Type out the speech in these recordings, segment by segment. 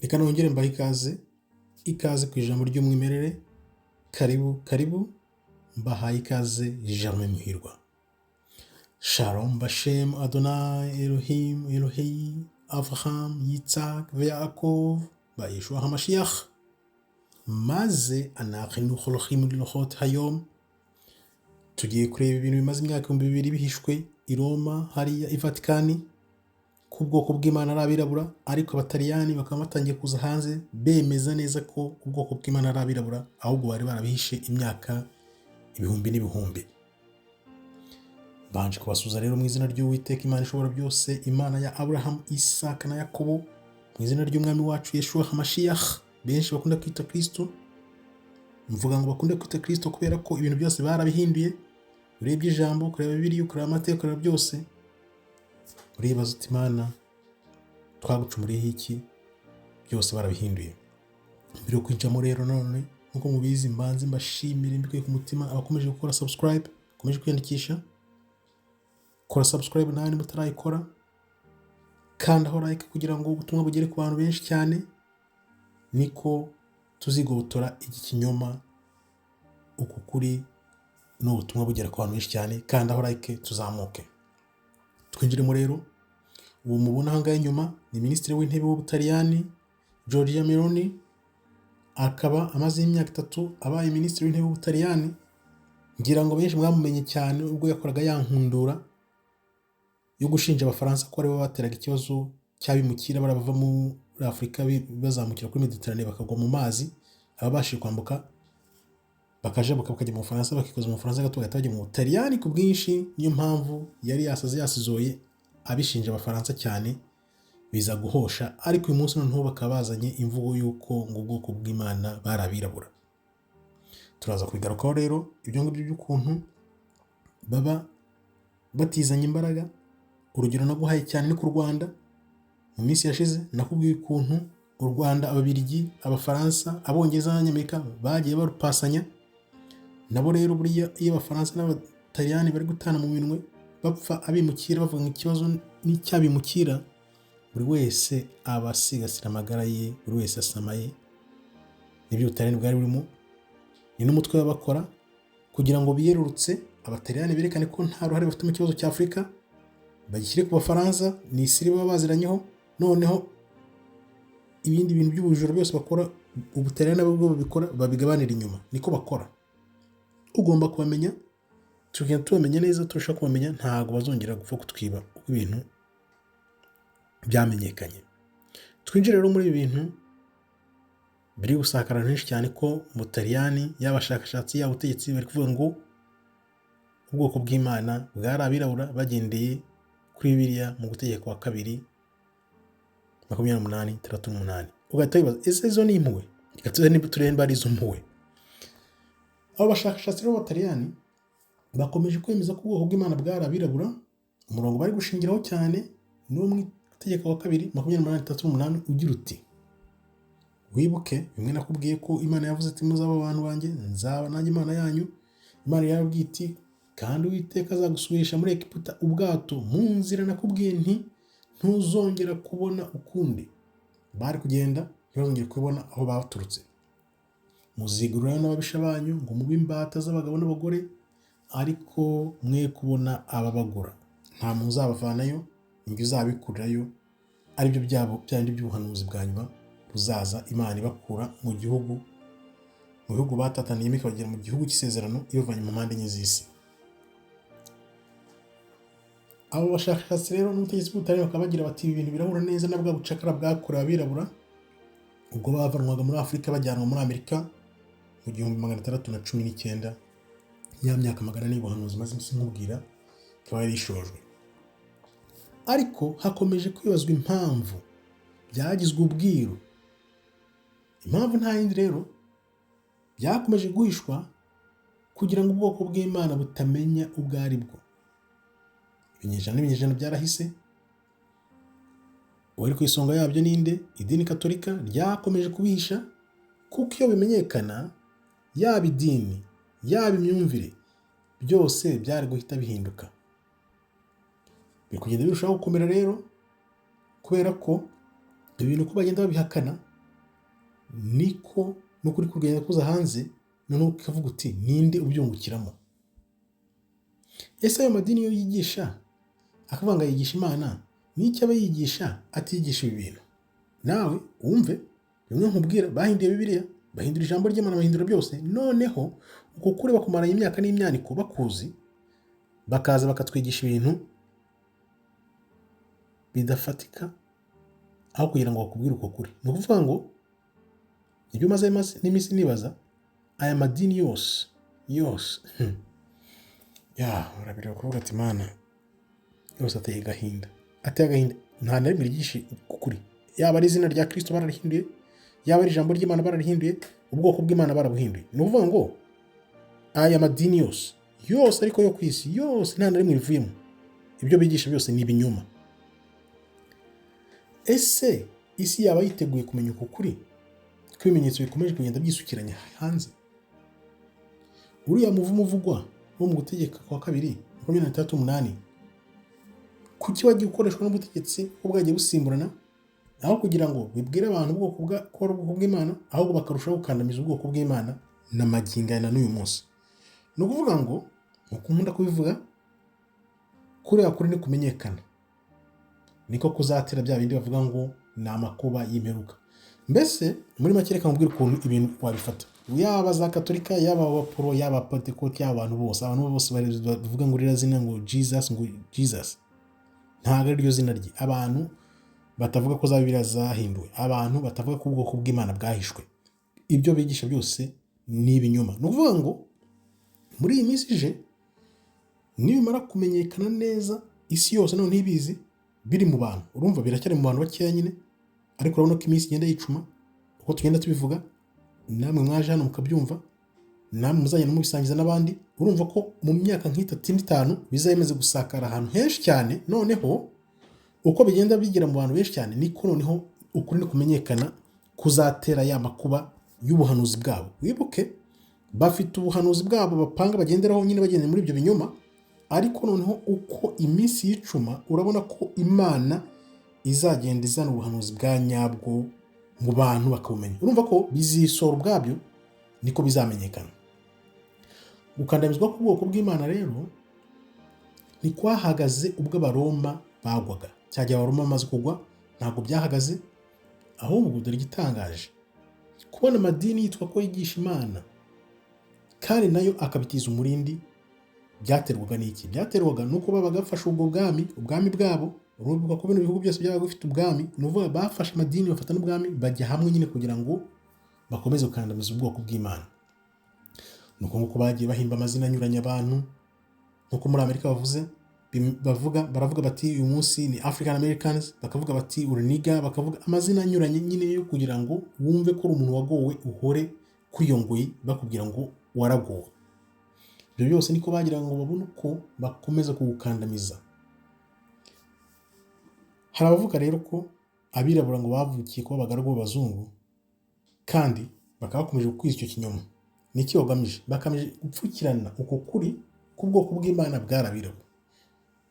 Reka nongere mbahe ikaze, ikaze ku ijambo ry'umwimerere, karibu karibu, mbahaye ikaze Germain Muhirwa. Shalom Bashem Adonai Elohim Elohei Avraham Yitzhak Yaakov ba Yeshua HaMashiach. Maze anachnu holochim lilochot hayom. Tugiye kureba ibintu bimaze imyaka 2000 bihishwe i Roma hariya i Vatikani, ko ubwoko bw'Imana ari abirabura, ariko Abataliyani bakaba batangiye kuza hanze bemeza neza ko ubwoko bw'Imana ari abirabura, ahubwo bari barabihishe imyaka ibihumbi n'ibihumbi. Mbanje kubasuhuza rero mu izina ry'Uwiteka Imana ishobora byose, Imana ya Aburahamu, Isaka na Yakobo, mu izina ry'Umwami wacu Yeshua HaMashiach, benshi bakunda kwita Kristo. Mvuga ngo bakunda kwita Kristo kubera ko ibintu byose barabihinduye. Urebye ijambo, ukareba Bibiliya, ukareba amateka, ukareba byose, uribaza uti Imana twagucumuriyeho iki? Byose barabihinduye. Mbere yo kwinjiramo rero none, nk'uko mubizi, mbanze mbashimire mbikuye ku mutima abakomeje gukora subscribe, bakomeje kwiyandikisha. Kora subscribe nawe niba utarayikora, kandaho like kugira ngo ubutumwa bugere ku bantu benshi cyane, niko tuzigobotora iki kinyoma, uku kuri n'ubutumwa bugera ku bantu benshi cyane. Kandaho like tuzamuke. Twinjiremo rero. Uwo mubona aha ngaha inyuma ni Minisitiri w'Intebe w'Ubutaliyani Giorgia Meloni, akaba amaze imyaka 3 abaye Minisitiri w'Intebe w'Ubutaliyani. Ngira ngo benshi mwamumenye cyane ubwo yakoraga ya nkundura yo gushinja Abafaransa ko aribo bateraga ikibazo cy'abimukira bava muri Afurika bazamukira kuri Mediterane bakagwa mu mazi, ababashije kwambuka bakajabuka bakajya mu Bufaransa, bakikoza mu Bufaransa gato bagahita bajya mu Butaliyani ku bwinshi. Niyo mpamvu yari yasaze yasizoye abishinja Abafaransa cyane, biza guhosha. Ariko uyu munsi noneho bakaba bazanye imvugo y'uko ngo ubwoko bw'Imana bari abirabura. Turaza kubigarukaho rero ibyo ngibyo by'ukuntu baba batizanye imbaraga. Urugero naguhaye cyane ni ku Rwanda. Mu minsi yashize nakubwiye ukuntu u Rwanda Ababiligi, Abafaransa, Abongereza n'Abanyamerika bagiye barupasanya. Nabo rero buriya iyo Abafaransa n'Abataliyani bari gutana mu minwe bapfa abimukira, bavuga ngo ikibazo n'icyabimukira, buri wese aba asigasira amagara ye, buri wese asamaye. Nibyo Ubutaliyani bwari burimo, ni n'umutwe w'abakora kugira ngo biyerurutse, Abataliyani berekane ko nta ruhare bafite mu kibazo cya Afurika, bagishyire ku Bafaransa, ni isiri baba baziranyeho. Noneho ibindi bintu by'ubujura byose bakora, Ubutaliyani nabwo babikora, babigabanira inyuma. Niko bakora. Ugomba kubamenya, tugenda tubamenya neza, turushaho kubamenya, ntabwo bazongera gupfa kutwiba uko ibintu byamenyekanye. Twinjire rero muri ibi bintu biri gusakara henshi cyane, ko mu Butaliyani yaba abashakashatsi yaba ubutegetsi bari kuvuga ngo ubwoko bw'Imana bwari abirabura, bagendeye kuri Bibiliya mu Gutegeka kwa Kabiri 28:68. Ugahita wibaza, ese izo ni impuhwe? Reka tuze niba turebe niba ari izo mpuhwe. Abo bashakashatsi rero b'Abataliyani bakomeje kwemeza ko ubwoko bw'Imana bwari abirabura. Umurongo bari gushingiraho cyane ni uwo mu Itegeko wa Kabiri 28:68, ugira uti: "Wibuke bimwe nakubwiye ko Imana yavuze iti: 'Muzaba abantu banjye, nzaba nanjye Imana yanyu.' Imana yarababwiye iti: 'Kandi Uwiteka azagusubirisha muri Egiputa ubwato mu nzira nakubwiye nti: Ntuzongera kubona ukundi.'" Bari kugenda ntibazongere kubona aho baturutse. "Muzigurirayo n'ababisha banyu ngo mube imbata z'abagabo n'abagore, ariko mwe kubona ababagura. Nta muntu uzabavanayo, ninjye uzabikurirayo," aribyo byabo byandi by'ubuhanuzi bwa nyuma buzaza, Imana ibakura mu bihugu batataniyemo, ikabagera mu gihugu cy'isezerano, ibavanye mu mpande enye z'isi. Abo bashakashatsi rero n'ubutegetsi bw'Ubutaliyani bakaba bagira bati: "Ibi bintu birahura neza na bwa bucakara bwakorewe abirabura ubwo bavanwaga muri Afurika bajyanwa muri Amerika mu 1619." Ya myaka 400 y'ubuhanuzi maze iminsi nkubwira ikaba yari ishojwe. Ariko hakomeje kwibazwa impamvu byagizwe ubwiru. Impamvu nta yindi rero, byakomeje guhishwa kugira ngo ubwoko bw'Imana butamenya ubwo ari bwo. Ibinyejana n'ibinyejana byarahise. Uwari ku isonga yabyo ninde? Idini Katolika ryakomeje kubihisha, kuko iyo bimenyekana, yaba idini, yaba imyumvire, byose byari guhita bihinduka. Biri kugenda birushaho gukomera rero, kubera ko ibintu uko bagenda babihakana. Niko n'ukuri kugenda kuza hanze. Noneho ukavuga uti: "Ninde ubyungukiramo?" Ese ayo madini yo yigisha akavuga ngo yigisha Imana, n'icyo aba yigisha atigisha ibi bintu? Nawe wumve bimwe nkubwira: bahinduye Bibiliya, bahindura ijambo ry'Imana, bahindura byose. Noneho uko kuri bakumaranye imyaka n'imyaniko bakuzi, bakaza bakatwigisha ibintu bidafatika aho kugira ngo bakubwire uko kuri. Ni ukuvuga ngo ibyo maze n'iminsi nibaza, aya madini yose yose ya urabireba kuvuga ati: "Mana", yose ateye agahinda, ateye agahinda. Nta na rimwe ryigisha ukuri. Yaba ari izina rya Kirisito bararihinduye, yaba ari ijambo ry'Imana bararihinduye, ubwoko bw'Imana barabuhinduye. Ni ukuvuga ngo aya madini yose yose ariko yo ku isi yose, nta na rimwe rivuyemo. Ibyo bigisha byose ni ibinyoma. Ese isi yaba yiteguye kumenya uku kuri ko ibimenyetso bikomeje kugenda byisukiranya hanze? Uriya muvumo uvugwa wo mu Gutegeka kwa Kabiri 26:8, kuki wagiye ukoreshwa n'ubutegetsi ko bwagiye busimburana, aho kugira ngo bibwire abantu ubwoko bwa ko ari ubwoko bw'Imana, ahubwo bakarushaho gukandamiza ubwoko bw'Imana na magingo aya na n'uyu munsi? Ni ukuvuga ngo, nkuko nkunda kubivuga, kuriya kuri nikumenyekana niko kuzatera bya bindi bavuga ngo ni amakuba y'imperuka. Mbese muri make, reka nkubwire ukuntu ibintu wabifata: yaba za Katolika, yaba Abaporo, yaba Pentekote, yaba abantu bose, abantu bose bavuga ngo ririya zina ngo Jesus, ngo Jesus ntabwo ari ryo zina rye, abantu batavuga ko za Bibiliya zahinduwe, abantu batavuga ko ubwoko bw'Imana bwahishwe, ibyo bigisha byose ni ibinyoma. Ni ukuvuga ngo muri iyi minsi ije, nibimara kumenyekana neza isi yose noneho ibizi, biri mu bantu, urumva biracyari mu bantu bakeya nyine, ariko urabona ko iminsi igenda yicuma uko tugenda tubivuga, namwe mwaje hano mukabyumva, namwe muzagenda mubisangiza n'abandi. Urumva ko mu myaka nk'itatu, ine, itanu bizaba bimaze gusakara ahantu henshi cyane. Noneho uko bigenda bigera mu bantu benshi cyane, niko noneho ukuri ni kumenyekana kuzatera ya makuba y'ubuhanuzi bwabo. Wibuke bafite ubuhanuzi bwabo bapanga, bagenderaho nyine, bagendera muri ibyo binyoma. Ariko noneho uko iminsi yicuma, urabona ko Imana izagenda izana ubuhanuzi bwa nyabwo mu bantu bakabumenya. Urumva ko bizisora ubwabyo, niko bizamenyekana. Gukandamizwa k'ubwoko bw'Imana rero ntikwahagaze ubwo Abaroma bagwaga. Cyagihe Abaroma bamaze kugwa ntabwo byahagaze. Ahubwo dore igitangaje: kubona amadini yitwa ko yigisha Imana kandi nayo akabitiza umurindi, byaterwaga n'iki? Byaterwaga n'uko babaga bafashe ubwo bwami, ubwami bwabo. Urumva ko bino bihugu byose byabaga bifite ubwami. Ni ukuvuga bafashe amadini, bafata n'ubwami, bajya hamwe nyine kugira ngo bakomeze gukandamiza ubwoko bw'Imana. Ni uko nguko bagiye bahimba amazina anyuranye abantu, nk'uko muri Amerika bavuze, bavuga, baravuga bati: "Uyu munsi ni African Americans", bakavuga bati: "Uri nigga", bakavuga amazina anyuranye nyine yo kugira ngo wumve ko uri umuntu wagowe, uhore kuri iyo ngoyi bakubwira ngo waragowe. Ibyo byose niko bagira ngo babone uko bakomeza kugukandamiza. Hari abavuga rero ko abirabura ngo bavukiye kuba abagaragu b'abazungu, kandi bakaba bakomeje gukwiza icyo kinyoma. Ni iki bagamije? Bagamije gupfukirana uko kuri k'ubwoko bw'Imana bwarabirabura.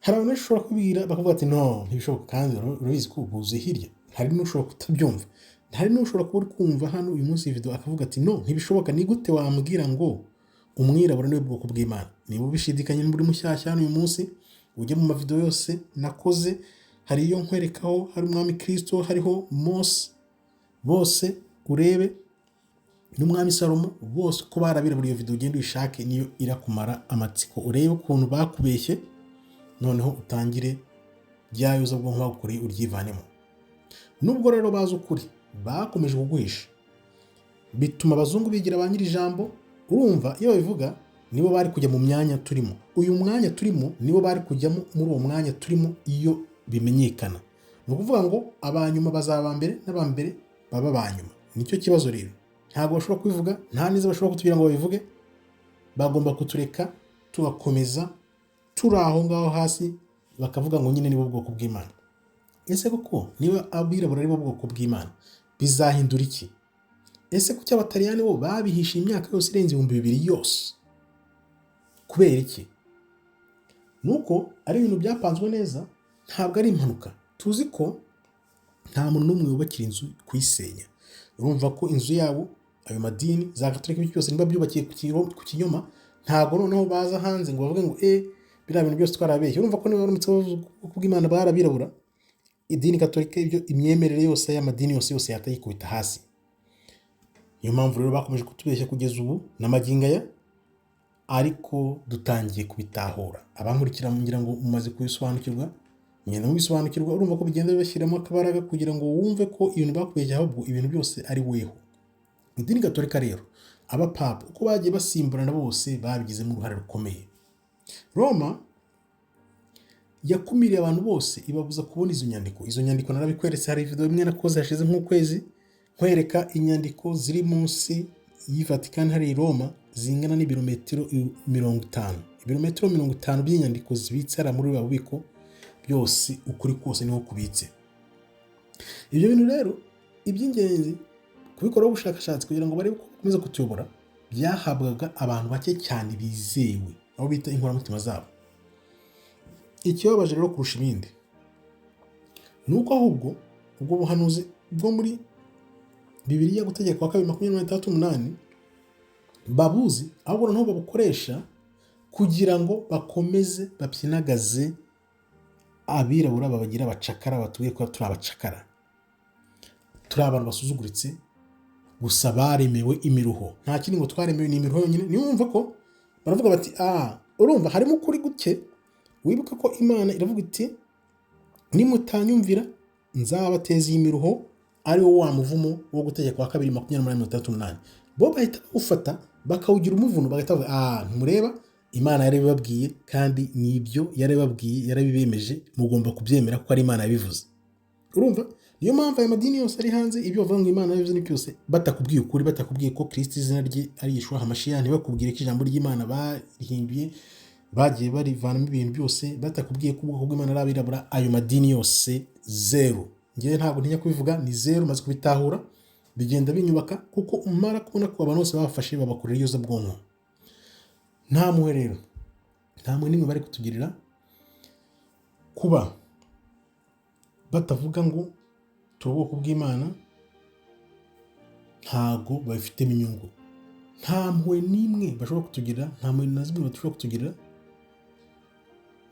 Hari abantu benshi ushobora kubwira bakavuga ati: "No, ntibishoboka", kandi urabizi ko buzuye hirya. Hari n'ushobora kutabyumva, hari n'ushobora kuba uri kumva hano uyu munsi iyi video akavuga ati: "No, ntibishoboka. Ni gute wambwira ngo umwirabura niwe bwoko bw'Imana?" Niba ubishidikanya, niba uri mushyashya hano uyu munsi, ujye mu mavideo yose nakoze. Hari iyo nkwerekaho hari umwami Kirisito, hariho Mose, bose urebe n'umwami Salomo, bose ko barabirabura. Iyo video ugenda uyishake, niyo irakumara amatsiko, urebe ukuntu bakubeshye, noneho utangire rya yozabwonko bagukoreye uryivanemo. Nubwo rero bazi ukuri, bakomeje kuguhisha, bituma abazungu bigira ba nyir'ijambo. Urumva iyo babivuga nibo bari kujya mu myanya turimo, uyu mwanya turimo nibo bari kujyamo muri uwo mwanya turimo iyo bimenyekana. Ni ukuvuga ngo abanyuma bazaba aba mbere n'aba mbere baba abanyuma. Nicyo kibazo rero. Ntabwo bashobora kubivuga, nta neza bashobora kutubwira ngo babivuge. Bagomba kutureka tugakomeza turi aho ngaho hasi, bakavuga ngo nyine nibo bwoko bw'Imana. Ese koko niba abirabura ari bo bwoko bw'Imana, bizahindura iki? Ese kuki Abataliyani bo babihishe imyaka yose irenze 2000 yose? Kubera iki? Nuko ari ibintu byapanzwe neza, ntabwo ari impanuka. Tuzi ko Nta muntu n'umwe wubakira inzu kuyisenya. Urumva ko inzu yabo, ayo madini za Gatolika, ibyo byose niba byubakiye ku kinyoma, ntabwo noneho baza hanze ngo bavuge ngo biriya bintu byose twarabeshye. Urumva ko niba baramutse bavuze ubwoko bw'Imana barabirabura, idini Gatolika, ibyo imyemerere yose y'amadini yose yose yatayikubita hasi. Niyo mpamvu rero bakomeje kutubeshya kugeza ubu n'amagingo aya, ariko dutangiye kubitahura. Abankurikira, ngira ngo mumaze kubisobanukirwa, mugenda mubisobanukirwa. Urumva ko bigenda bibashyiramo akabaraga kugira ngo wumve ko ibintu bakubeshya, ahubwo ibintu byose ari weho. Idini Gatolika rero, abapapa uko bagiye basimburana bose babigizemo uruhare rukomeye. Roma yakumiriye abantu bose, ibabuza kubona izo nyandiko. Izo nyandiko narabikweretse, hari video imwe nakoze hashize nk'ukwezi nkwereka inyandiko ziri munsi y'i Vatican hari i Roma, zingana n'ibirometero 50, ibirometero 50 by'inyandiko zibitse hariya muri buriya bubiko. Byose, ukuri kose niho kubitse. Ibyo bintu rero, iby'ingenzi kubikoraho ubushakashatsi kugira ngo barebe uko bakomeza kutuyobora, byahabwaga abantu bake cyane bizewe, abo bita inkoramutima zabo. Ikibabaje rero kurusha ibindi ni uko ahubwo ubwo buhanuzi bwo muri Bibiliya, Gutegeka kwa Kabiri 26:8, babuzi, ahubwo noneho babukoresha kugira ngo bakomeze bapyinagaze abirabura, babagira abacakara, batubwiye ko turi abacakara, turi abantu basuzuguritse gusa, baremewe imiruho, nta kindi ngo twaremewe ni imiruho yonyine. Niyo wumva ko baravuga bati urumva harimo ukuri guke. Wibuka ko Imana iravuga iti: "Nimutanyumvira nzabateza iyi miruho", ari wo wa muvumo wo Gutegeka kwa Kabiri 28:68. Bo bahita bawufata bakawugira umuvuno, bagahita bavuga: "Ntimureba, Imana yarabibabwiye, kandi nibyo yarabibabwiye, yarabibemeje, mugomba kubyemera kuko ari Imana yabivuze." Urumva, niyo mpamvu aya madini yose ari hanze, ibyo bavuga ngo Imana yabivuze ni byose, batakubwiye ukuri, batakubwiye ko Kirisiti izina rye ari Yeshua Hamashiya, ntibakubwire ko ijambo ry'Imana barihinduye, bagiye barivanamo ibintu byose, batakubwiye ko ubwoko bw'Imana ari abirabura, ayo madini yose zeru. Ngewe ntabwo ntinya kubivuga, ni zeru. Maze kubitahura bigenda binyubaka, kuko umara kubona ko abantu bose babafashe babakorera iyozabwonko. Nta mpuhwe rero, nta mpuhwe n'imwe bari kutugirira kuba batavuga ngo turi ubwoko bw'Imana. Ntago babifitemo inyungu. Nta mpuhwe n'imwe bashobora kutugirira, nta mpuhwe na zimwe bashobora kutugirira.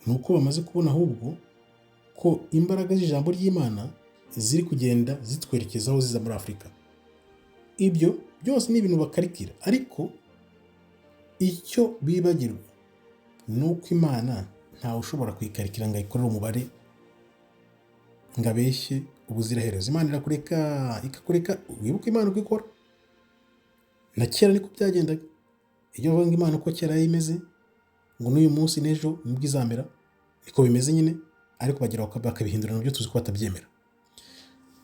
Ni uko bamaze kubona ahubwo ko imbaraga z'ijambo ry'Imana ziri kugenda zitwerekezaho ziza muri Afurika. Ibyo byose ni ibintu bakarikira, ariko icyo bibagirwa ni uko Imana ntawe ushobora kuyikarikira ngo ayikorere umubare, ngo abeshye ubuziraherezo. Imana irakureka, ikakureka. Wibuke Imana uko ikora, na kera niko byagendaga. Iyo bavuga ngo Imana uko kera yari imeze, ngo n'uyu munsi n'ejo nibwo izamera, niko bimeze nyine, ariko bagera bakabihindura. Nabyo tuzi ko batabyemera.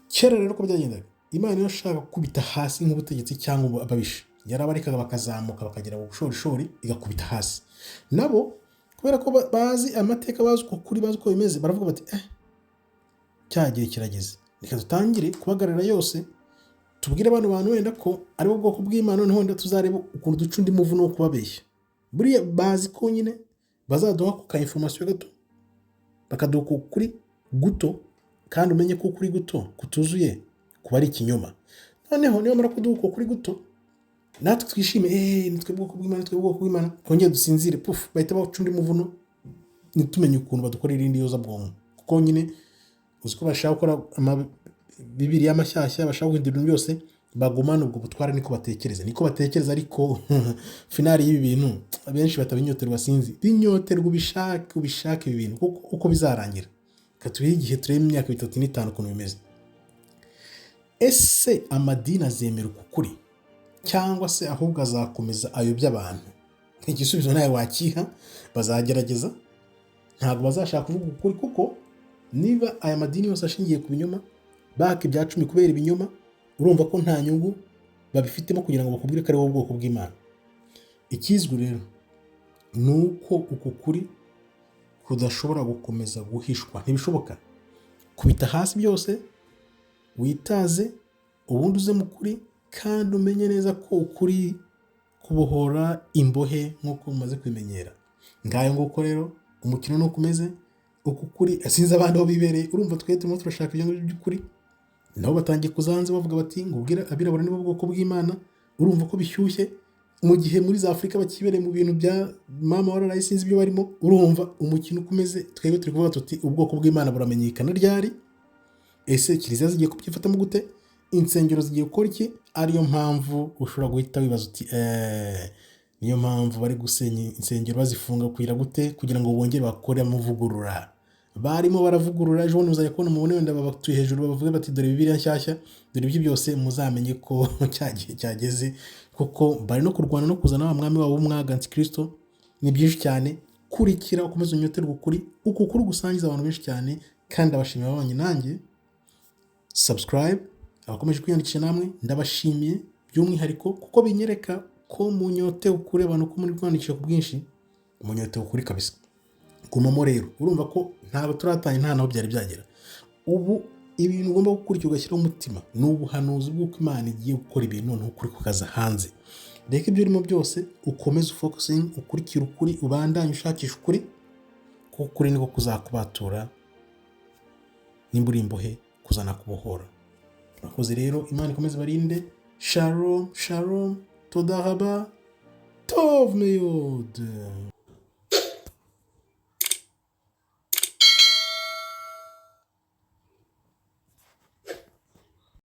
Kera rero uko byagendaga, Imana iyo ashaka gukubita hasi nk'ubutegetsi cyangwa ababisha, yarabarekaga bakazamuka bakagera mu bushorishori, igakubita hasi. Nabo kubera ko bazi amateka, bazi uko kuri, bazi uko bimeze, baravuga bati: "Cya gihe kirageze, reka dutangire kubagarira yose, tubwire bano bantu wenda ko ari bo bwoko bw'Imana, noneho wenda tuzareba ukuntu duca undi muvuno wo kubabeshya." Buriya bazi ko nyine bazaduha ku ka information gato, bakaduha ukuri guto, kandi umenye ko ukuri guto kutuzuye kuba ari ikinyoma. Noneho nibamara kuduha uko kuri guto, natwe twishime: "Nitwe bwoko bw'Imana, nitwe bwoko bw'Imana", twongere dusinzire, pufu, bahita baca undi muvuno, ntitumenye ukuntu badukorera irindi yozabwonko. Kuko nyine uzi ko bashaka gukora Bibiliya mashyashya, bashaka guhindura ibintu byose, bagumane ubwo butware. Niko batekereza, niko batekereza. Ariko finale y'ibi bintu, abenshi batabinyoterwa, sinzi, binyoterwa, ubishake ubishake ibi bintu, kuko uko bizarangira, reka tubihe igihe, turebe imyaka 3 n'5 ukuntu bimeze. Ese amadini azemera uku kuri, cyangwa se ahubwo azakomeza ayobya abantu? Igisubizo nawe wakiha. Bazagerageza, ntabwo bazashaka kuvuga ukuri, kuko niba aya madini yose ashingiye ku binyoma, baka ibya cumi kubera ibinyoma, urumva ko nta nyungu babifitemo kugira ngo bakubwire ko ari wowe bwoko bw'Imana. Ikizwi rero ni uko uku kuri kudashobora gukomeza guhishwa, ntibishoboka. Kubita hasi byose, witaze, ubundi uze mu kuri, kandi umenye neza ko ukuri kubohora imbohe nk'uko mumaze kubimenyera. Ngayo nguko rero, umukino ni uko umeze. Uku kuri, sinzi abandi aho bibereye. Urumva twe turimo turashaka ibyo ngibyo by'ukuri. Nabo batangiye kuza hanze bavuga bati ngo ubwire abirabura nibo bwoko bw'Imana. Urumva ko bishyushye, mu gihe muri za Afurika bakibereye mu bintu bya mama wararaye, sinzi ibyo barimo. Urumva umukino uko umeze. Twebwe turi kuvuga tuti: "Ubwoko bw'Imana buramenyekana ryari? Ese kiliziya zigiye kubyifatamo gute? Insengero zigiye gukora iki?" Ariyo mpamvu ushobora guhita wibaza uti: "Eee, niyo mpamvu bari gusenya insengero, bazifunga kugira gute? Kugira ngo bongere bakore amavugurura." Barimo baravugurura. Ejo bundi muzajya kubona, mubone wenda babatuye hejuru, bavuge bati: "Dore Bibiliya nshyashya, dore ibyo byose." Muzamenye ko cya gihe cyageze, kuko bari no kurwana no kuzana wa mwami wabo w'umwaga, antikristo. Ni byinshi cyane. Kurikira, ukomeze unyoterwe ukuri, uku kuri gusangiza abantu benshi cyane. Kandi ndabashimiye ababanye nanjye, subscribe, abakomeje kwiyandikisha, namwe ndabashimiye by'umwihariko, kuko binyereka ko munyotewe ukuri. Abantu ko muri kwiyandikisha ku bwinshi, munyotewe ukuri kabisa. Gumamo rero. Urumva ko ntabwo turatangira, nta naho byari byagera. Ubu ibintu ugomba gukurikira ugashyiraho umutima ni ubuhanuzi bw'uko Imana igiye gukora ibintu, noneho ukuri kukaza hanze. Reka ibyo urimo byose, ukomeze ufocusinge, ukurikire ukuri, ubandanye ushakisha ukuri, kuko ukuri niko kuzakubatura, nimba uri imbohe kuzanakubohora. Murakoze rero, Imana ikomeze barinde. Shalom, shalom, toda raba, tov meod.